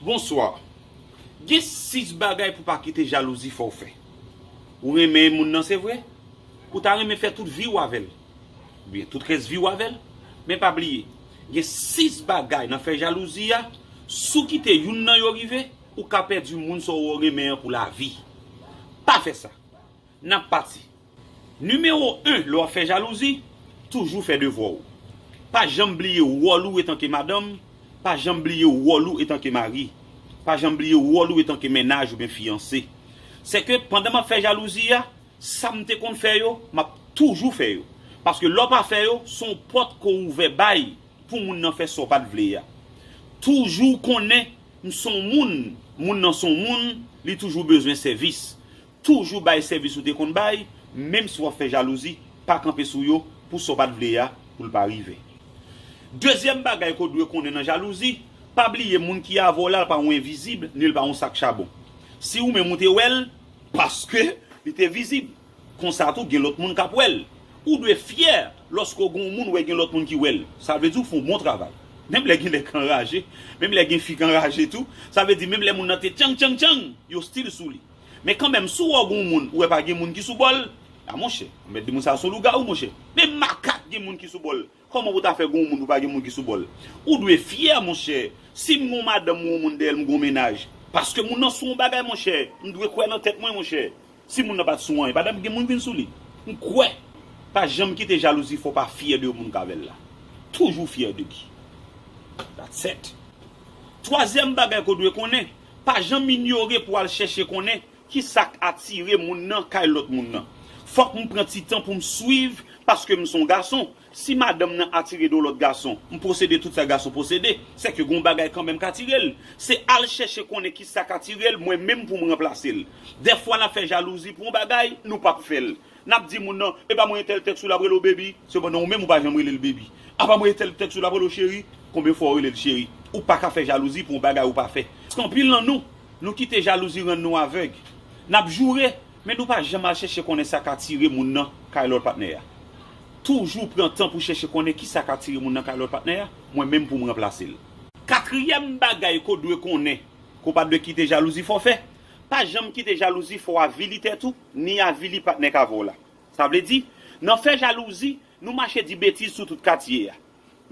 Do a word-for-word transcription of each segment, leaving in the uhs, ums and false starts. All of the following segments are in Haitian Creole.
Bonswa. Gen sis bagay pou pa kite jalouzi fè w fè. Ou renmen moun nan, se vre? Ou ta renmen fè tout vi w avè l, oubyen tout rès vi w avè l. Men pa bliye, gen sis bagay nan fè jalouzi a, si w kite youn nan yo rive, ou ka pèdi moun sa w renmen an pou lavi. Pa fè sa. N ap pati. Nimewo en, lè w ap fè jalouzi, toujou fè devwa w. Pa janm bliye wòl ou etanke madanm, pa janm bliye wòl ou etanke mari, pa janm bliye wòl ou etanke mennaj oubyen fiyanse. Sèke pandan m ap fè jalouzi a, sa m te konn fè yo, m ap toujou fè yo. Paske lè w pa fè yo, se yon pòt ke w ouvè bay pou moun nan fè sa w pa t vle a. Toujou konnen m se yon moun, moun nan se yon moun, li toujou bezwen sèvis. Toujou bay sèvis ou te konn bay, menm si w ap fè jalouzi, pa kanpe sou yo pou sa w pa t vle a, pou l pa rive. Dezyèm bagay ke w dwe konnen nan jalouzi, pa bliye moun ki avè w la, l pa yon envizib, ni l pa yon sak chabon. Si ou menm ou te wè l, paske li te vizib. Konsa tou, gen lòt moun k ap wè l. Ou dwe fyè lòske w gen yon moun wè gen lòt moun ki wè l. Sa vle di w fè yon bon travay. Menm lè gen nèg k anraje, menm lè gen fi k anraje tou, sa vle di menm lè moun nan te tchang tchang tchang, yo still sou li. Men kanmenm, si w wè w gen yon moun, ou wè pa gen moun ki sou bò l, a monchè, ou mèt di moun sa se yon lougawou, monchè. Men makak gen moun ki sou bò l. Kòman pou ta fè gen yon moun pou pa gen moun ki sou bò l? Ou dwe fyè, monchè. Si m gen yon madanm ou yon moun dèyè l, m gen yon mennaj, paske moun nan sou yon bagay, monchè, m dwe kwè nan tèt mwen, monchè. Si moun nan pa t sou anyen, pa t ap gen moun vin sou li. M kwè. Pa janm kite jalouzi fè w pa fyè de moun k avè l la. Toujou fyè de li. That's it. Twazyèm bagay ke w dwe konnen, pa janm inyore pou w al chèche konnen ki sa k atire moun nan kay lòt moun nan. Fòk m pran ti tan pou m swiv, paske m se yon gason. Si madanm nan atire de yon lòt gason, m posede tout sa gason posede, sèke gen yon bagay kanmenm k atire l. Se al chèche konnen ki sa k atire l, mwen menm pou m ranplase l. Dèfwa n ap fè jalouzi pou yon bagay, nou p ap fè l. N ap di moun nan, e pa mwen entèl tèks ou l ap rele w baby, sepandan ou menm ou pa janm rele l baby. A pa mwen entèl tèks ou l ap rele w cheri, konbyen fwa w rele l cheri? Ou pa ka fè jalouzi pou yon bagay ou pa fè. Paske anpil nan nou, nou kite jalouzi rann nou avèg. N ap joure, men nou pa janm al chèche konnen sa k atire moun nan kay lòt patnè a. Toujou pran tan pou chèche konnen ki sa k atire moun nan kay lòt patnè a, mwen menm pou m ranplase l. Katriyèm bagay ke w dwe konnen, ke w pa dwe kite jalouzi fè w fè, pa janm kite jalouzi fè w avili tèt ou, ni avili patnè k avè w la. Sa vle di, nan fè jalouzi, nou mache di betiz sou tout katye a.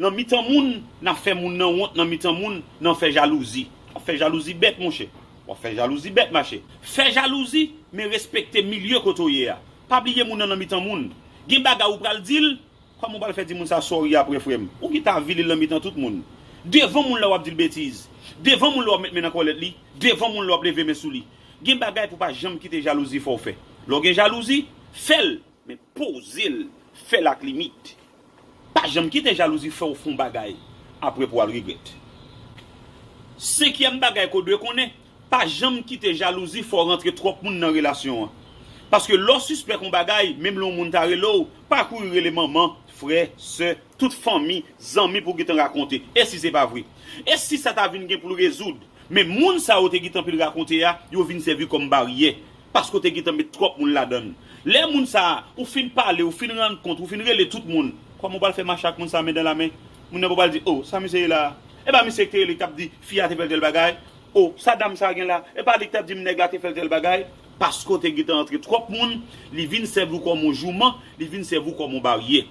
Nan mitan moun, n ap fè moun nan wont nan mitan moun, nan fè jalouzi. W ap fè jalouzi bèt, monchè. W ap fè jalouzi bèt, machè. Fè jalouzi, men respekte milye kote w ye a. Pa bliye moun nan nan mitan moun. Gen bagay ou pral di l, kòman w pral fè di moun sa sorry apre, frè m? Ou gentan avili l nan mitan tout moun. Devan moun la w ap di l betiz. Devan moun la w ap met men nan kòlèt li. Devan moun la w ap leve men sou li. Gen bagay pou pa janm kite jalouzi fè w fè. Lè w gen jalouzi, fè l. Men poze l, fè l ak limit. Pa janm kite jalouzi fè w fè yon bagay, apre pou w al regrèt. Senkyèm bagay ke w dwe konnen, pa janm kite jalouzi fè w rantre twòp moun nan relasyon an. Paske lè w sispèk yon bagay, menm lè yon moun ta rele w, pa kouri rele manman, frè, sè, tout fanmi, zanmi pou w gentan rakonte. E si se pa vre? E si sa ta vin gen pou l rezoud? Men moun sa yo te gentan pil rakonte a, yo vin sèvi kòm baryè, paske w te gentan met twòp moun ladan l. Lè moun sa a, ou fin pale, ou fin rann kont, ou fin rele tout moun, kòman w pral fè mache ak moun sa a men dan la men? Moun nan pou pral di, o, sa misye ye la a? E pa misye ki te rele k t ap di fi a te fè l tèl bagay? O, sa dam sa a gen la? E pa li ki t ap di m nèg la te fè l tèl bagay? Paske w te gentan antre twòp moun, li vin sèvi w kòm yon jouman, li vin sèvi w kòm yon baryè.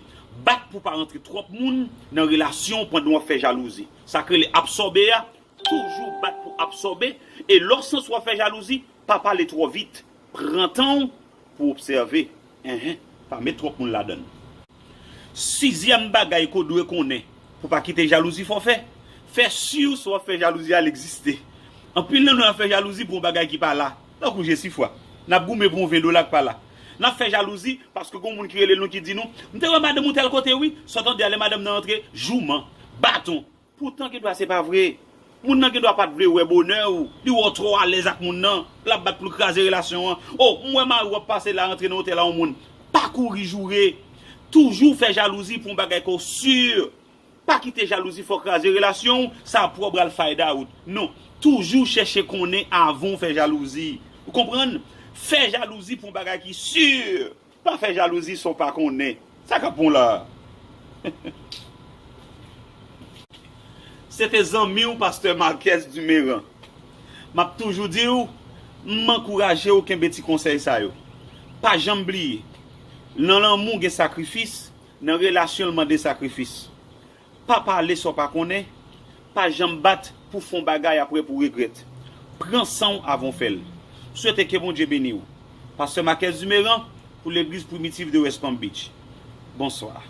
Bat pou pa rantre twòp moun nan relasyon w pandan w ap fè jalouzi. Sa k rele absòbe a, toujou bat pou absòbe, e lè w santi w ap fè jalouzi, pa pale twò vit. Pran tan w pou w obsève. Enhen, pa met twòp moun ladan l. Sizyèm bagay ke w dwe konnen pou w pa kite jalouzi fè w fè, fè si sa w ap fè jalouzi a l egziste. Anpil nan nou ap fè jalouzi pou yon bagay ki pa la, tankou jesifwa. N ap goumen pou yon ven dola k pa la. N ap fè jalouzi paske gen yon moun ki rele nou ki di nou, m te wè madanm ou tèl kote wi, sa w tande a lè madanm nan antre, jouman, baton. Poutan gendwa se pa vre. Moun nan gendwa pa t vle wè bonè w, li wè w twò alèz ak moun nan, l ap bat pou l kraze relasyon an. O, m wè mari w ap pase la, antre nan otèl a yon moun. Pa kouri joure. Toujou fè jalouzi pou yon bagay ke w si. Pa kite jalouzi fè w kraze relasyon w, sa pwòp pral find out. Non, toujou chèche konnen avan w fè jalouzi. Ou konprann? Fè jalouzi pou yon bagay ki si. Pa fè jalouzi sa w pa konnen. Sa k ap bon la a? Se te zanmi w, pastè Marques Duméran. M ap toujou di w, m ankouraje w kenbe ti konsèy sa yo. Pa janm bliye, nan lanmou gen sakrifis, nan relasyon l mande sakrifis. Pa pale sa w pa konnen, pa janm bat pou fè yon bagay apre pou regrèt. Pran san w avan w fè l. M swete ke Bondye beni w. Pastè Marquez Dumeran pou legliz Primitif de West Palm Beach. Bonswa.